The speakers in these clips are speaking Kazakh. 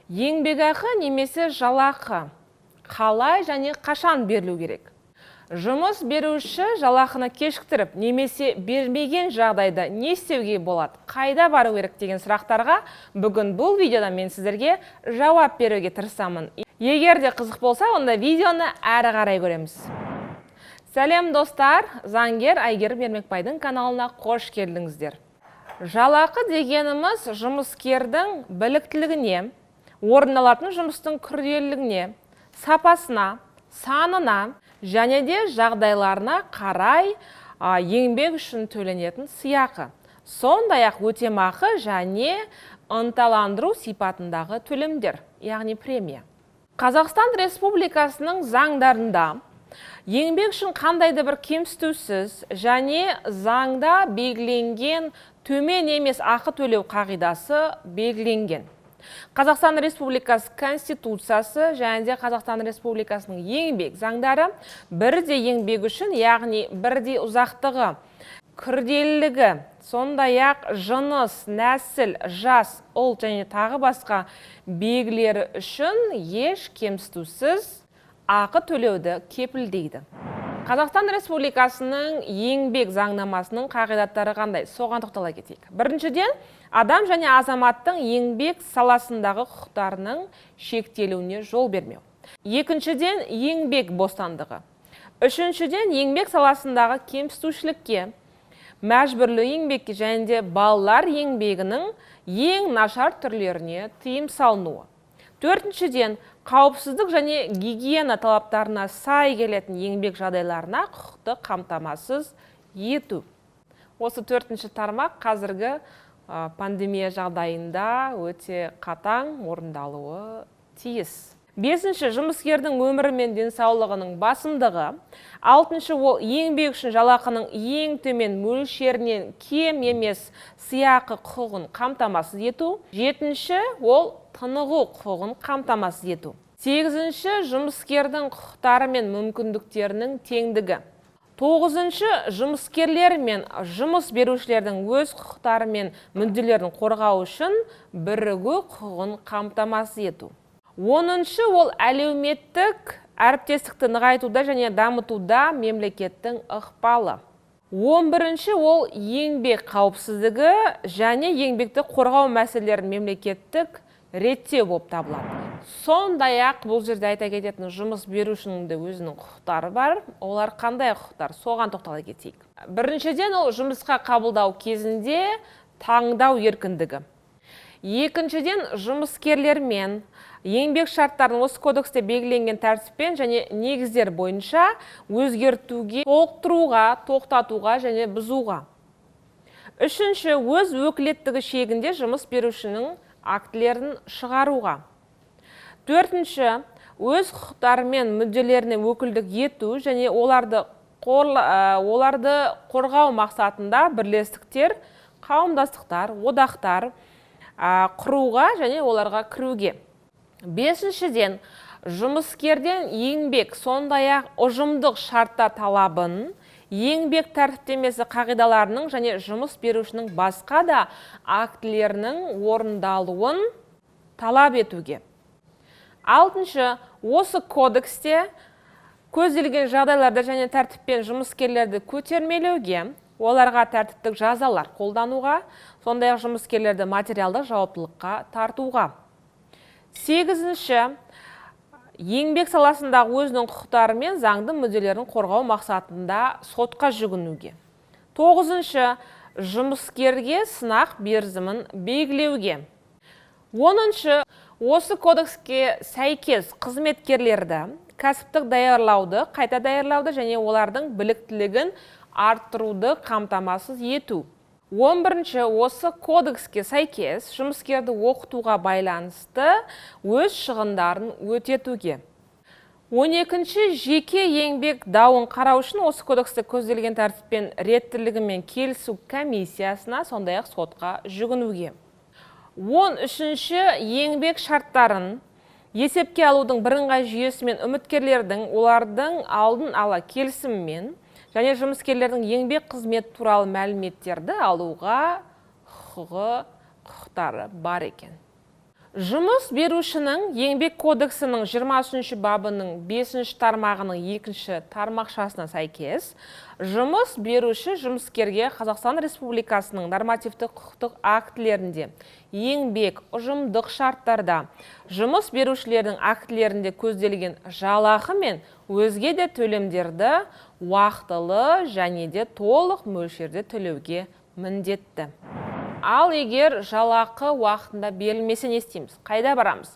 Еңбекақы немесе жалақы қалай және қашан берілу керек? Жұмыс беруші жалақыны кешіктіріп немесе бермеген жағдайда не істеуге болады, қайда бару керек деген сұрақтарға бүгін бұл видеода мен сіздерге жауап беруге тырысамын. Егер де қызық болса, онда видеоны әрі қарай көреміз. Сәлем, достар! Заңгер Әйгерім Ермекбайдың каналына қош келдіңіздер. Жалақы дегеніміз жұмыскердің біліктілігіне, орындалатын жұмыстың күрделілігіне, сапасына, санына және де жағдайларына қарай еңбек үшін төленетін сыйақы. Сондай-ақ өтемақы және ынталандыру сипатындағы төлемдер, яғни премия. Қазақстан Республикасының заңдарында еңбек үшін қандай да бір кемсітусіз және заңда белгіленген төмен емес ақы төлеу қағидасы белгіленген. Қазақстан Республикасы Конституциясы және де Қазақстан Республикасының еңбек заңдары бірдей еңбек үшін, яғни бірдей ұзақтығы, күрделілігі, сондай-ақ жыныс, нәсіл, жас, ұлт және тағы басқа белгілері үшін еш кемсітусіз ақы төлеуді кепілдейді. Қазақстан Республикасының еңбек заңнамасының қағидаттары қандай? Соған тоқтала кетейік. Біріншіден, адам және азаматтың еңбек саласындағы құқықтарының шектелуіне жол бермеу. Екіншіден, еңбек бостандығы. Үшіншіден, еңбек саласындағы кемсітушілікке, мәжбүрлі еңбекке және де балалар еңбегінің ең нашар түрлеріне тыйым салынуы. Төртіншіден, қауіпсіздік және гигиена талаптарына сай келетін еңбек жағдайларына құқықты қамтамасыз ету. Осы төртінші тармақ қазіргі пандемия жағдайында өте қатаң орындалуы тиіс. Бесінші, жұмыскердің өмірі мен денсаулығының басымдығы. Алтыншы, ол еңбек үшін жалақының ең төмен мөлшерінен кем емес сыйақы құқығын қамтамасыз ету. Жетінші, ол тынығу құқығын қамтамасыз ету. Сегізінші, жұмыскердің құқықтары мен мүмкіндіктерінің теңдігі. Тоғызыншы, жұмыскерлер мен жұмыс берушілердің өз құқықтары мен мүдделерін қорғау үшін бірігу құқығын қамтамасыз ету. Оныншы, ол әлеуметтік әріптестікті нығайтуда және дамытуда мемлекеттің ықпалы. 11-ші, ол еңбек қауіпсіздігі және еңбекті қорғау мәселелерін мемлекеттік реттеу болып табылады. Сондай-ақ бұл жерде айта кететін, жұмыс берушінің де өзінің құқықтары бар. Олар қандай құқықтар? Соған тоқтала кетейік. Біріншіден, ол жұмысқа қабылдау кезінде таңдау еркіндігі. Екіншіден, жұмыскерлермен еңбек шарттарын осы кодексте белгіленген тәртіппен және негіздер бойынша өзгертуге, толықтыруға, тоқтатуға және бұзуға. Үшінші, өз өкілеттігі шегінде жұмыс берушінің актілерін шығаруға. Төртінші, өз құқықтары мен мүдделеріне өкілдік ету және оларды қорғау мақсатында бірлестіктер, қауымдастықтар, одақтар құруға және оларға кіруге. Бесіншіден, жұмыскерден еңбек, сондай-ақ ұжымдық шарттар талабын, еңбек тәртіптемесі қағидаларының және жұмыс берушінің басқа да актілерінің орындалуын талап етуге. Алтыншы, осы кодексте көзделген жағдайларда және тәртіппен жұмыскерлерді көтермелеуге, оларға тәртіптік жазалар қолдануға, сондай-ақ жұмыскерлерді материалдық жауаптылыққа тартуға. Сегізінші, еңбек саласындағы өзінің құқықтары мен заңды мүдделерін қорғау мақсатында сотқа жүгінуге. Тоғызыншы, жұмыскерге сынақ мерзімін белгілеуге. Оныншы, осы кодекске сәйкес қызметкерлерді кәсіптік даярлауды, қайта даярлауды және олардың біліктілігін арттыруды қамтамасыз ету. 11-ші, осы кодекске сәйкес жұмыскерді оқытуға байланысты өз шығындарын өтетуге. 12-ші, жеке еңбек дауын қарау үшін осы кодексте көзделген тәртіппен реттілігімен келісу комиссиясына, сондай-ақ сотқа жүгінуге. 13-ші, еңбек шарттарын есепке алудың бірыңғай жүйесімен үміткерлердің олардың алдын ала келісімімен және жұмыскерлердің еңбек қызметі туралы мәліметтерді алуға құқықтары бар екен. Жұмыс берушінің Еңбек кодексінің 23 бабының 5 тармағының 2 тармақшасына сәйкес, жұмыс беруші жұмыскерге Қазақстан Республикасының нормативтік құқықтық актілерінде, еңбек, ұжымдық шарттарда, жұмыс берушілердің актілерінде көзделген жалақы мен өзге де төлемдерді уақытылы және де толық мөлшерде төлеуге міндетті. Ал егер жалақы уақытында берілмесе, не істейміз? Қайда барамыз?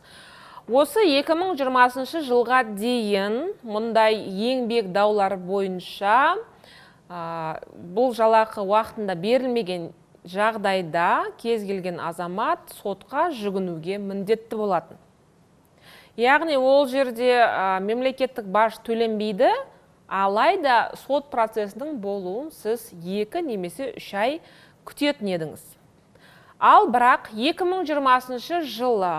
Осы 2020 жылға дейін мұндай еңбек даулары бойынша бұл жалақы уақытында берілмеген жағдайда кез келген азамат сотқа жүгінуге міндетті болатын. Яғни ол жерде мемлекеттік баж төленбейді, алайда сот процесінің болуын сіз 2 немесе 3 ай күтетін едіңіз. Ал бірақ 2020 жылы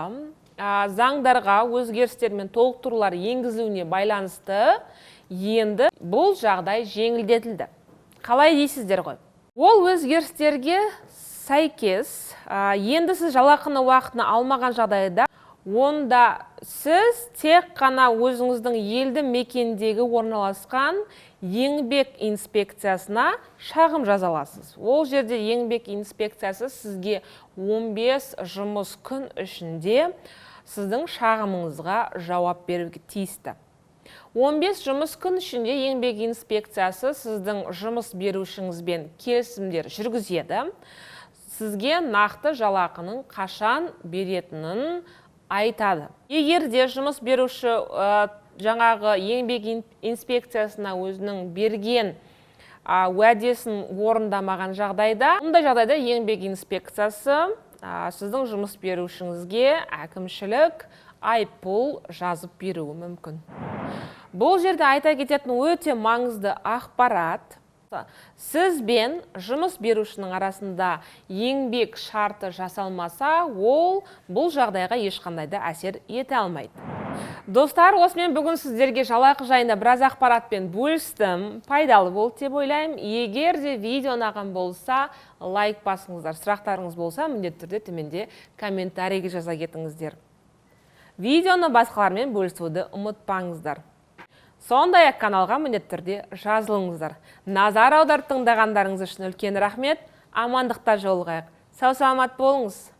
заңдарға өзгерістер мен толықтырулар енгізілуіне байланысты енді бұл жағдай жеңілдетілді. Қалай дейсіздер ғой? Ол өзгерістерге сәйкес, енді сіз жалақыны уақытына алмаған жағдайда, онда сіз тек қана өзіңіздің елді мекендегі орналасқан еңбек инспекциясына шағым жаза аласыз. Ол жерде еңбек инспекциясы сізге 15 жұмыс күн ішінде сіздің шағымыңызға жауап беруге тиісті. 15 жұмыс күн ішінде еңбек инспекциясы сіздің жұмыс берушіңізбен келісімдер жүргізеді. Сізге нақты жалақының қашан беретінін айтады. Егер де жұмыс беруші жаңағы еңбек инспекциясына өзінің берген уәдесін орындамаған жағдайда, мұндай жағдайда еңбек инспекциясы сіздің жұмыс берушіңізге әкімшілік айыппұл жазып беруі мүмкін. Бұл жерде айта кететін өте маңызды ақпарат: сіз бен жұмыс берушінің арасында еңбек шарты жасалмаса, ол бұл жағдайға ешқандай да әсер ете алмайды. Достар, осымен бүгін сіздерге жалақы жайында біраз ақпаратпен бөлістім. Пайдалы болды деп ойлаймын. Егер де видео ұнаған болса, лайк басыңыздар. Сұрақтарыңыз болса, міндетті түрде төменде комментарийге жаза кетіңіздер. Видеоны басқалармен бөлісуді ұмытпаңыздар. Сондай-ақ каналға міндетті түрде жазылыңыздар. Назар аударып тыңдағандарыңыз үшін үлкен рахмет. Амандықта жолығайық. Сау саламат болыңыз.